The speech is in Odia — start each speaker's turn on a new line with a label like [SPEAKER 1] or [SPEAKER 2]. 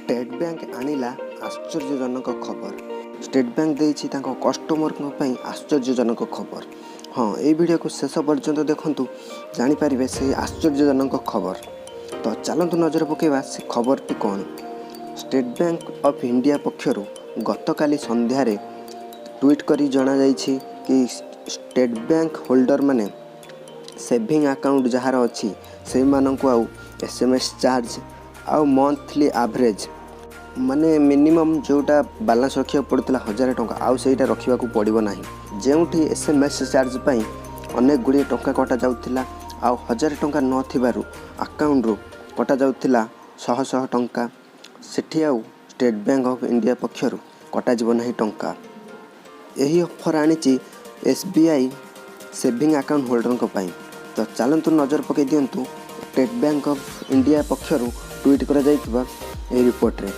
[SPEAKER 1] ଷ୍ଟେଟ୍ ବ୍ୟାଙ୍କ ଆଣିଲା ଆଶ୍ଚର୍ଯ୍ୟଜନକ ଖବର। ଷ୍ଟେଟ୍ ବ୍ୟାଙ୍କ ଦେଇଛି ତାଙ୍କ କଷ୍ଟମରଙ୍କ ପାଇଁ ଆଶ୍ଚର୍ଯ୍ୟଜନକ ଖବର। ହଁ, ଏଇ ଭିଡ଼ିଓକୁ ଶେଷ ପର୍ଯ୍ୟନ୍ତ ଦେଖନ୍ତୁ, ଜାଣିପାରିବେ ସେଇ ଆଶ୍ଚର୍ଯ୍ୟଜନକ ଖବର। ତ ଚାଲନ୍ତୁ ନଜର ପକାଇବା ସେ ଖବରଟି କ'ଣ। ଷ୍ଟେଟ୍ ବ୍ୟାଙ୍କ ଅଫ୍ ଇଣ୍ଡିଆ ପକ୍ଷରୁ ଗତକାଲି ସନ୍ଧ୍ୟାରେ ଟ୍ୱିଟ୍ କରି ଜଣାଯାଇଛି କି ଷ୍ଟେଟ୍ ବ୍ୟାଙ୍କ ହୋଲ୍ଡରମାନେ, ସେଭିଂ ଆକାଉଣ୍ଟ ଯାହାର ଅଛି, ସେଇମାନଙ୍କୁ ଆଉ ଏସ୍ଏମ୍ଏସ୍ ଚାର୍ଜ ଆଉ ମନ୍ଥଲି ଆଭରେଜ୍, ମାନେ ମିନିମମ୍ ଯେଉଁଟା ବାଲାନ୍ସ ରଖିବାକୁ ପଡ଼ୁଥିଲା 1000 ଟଙ୍କା, ଆଉ ସେଇଟା ରଖିବାକୁ ପଡ଼ିବ ନାହିଁ। ଯେଉଁଠି ଏସ୍ଏମ୍ଏସ୍ ଚାର୍ଜ ପାଇଁ ଅନେକ ଗୁଡ଼ିଏ ଟଙ୍କା କଟାଯାଉଥିଲା ଆଉ 1000 ଟଙ୍କା ନଥିବାରୁ ଆକାଉଣ୍ଟରୁ କଟାଯାଉଥିଲା ଶହ ଶହ ଟଙ୍କା, ସେଠି ଆଉ ଷ୍ଟେଟ୍ ବ୍ୟାଙ୍କ ଅଫ୍ ଇଣ୍ଡିଆ ପକ୍ଷରୁ କଟାଯିବ ନାହିଁ ଟଙ୍କା। ଏହି ଅଫର୍ ଆଣିଛି ଏସ୍ବିଆଇ ସେଭିଂ ଆକାଉଣ୍ଟ ହୋଲ୍ଡରଙ୍କ ପାଇଁ। ତ ଚାଲନ୍ତୁ ନଜର ପକାଇ ଦିଅନ୍ତୁ ଷ୍ଟେଟ୍ ବ୍ୟାଙ୍କ ଅଫ୍ ଇଣ୍ଡିଆ ପକ୍ଷରୁ ଟ୍ୱିଟ୍ କରାଯାଇଥିବା ଏହି ରିପୋର୍ଟରେ।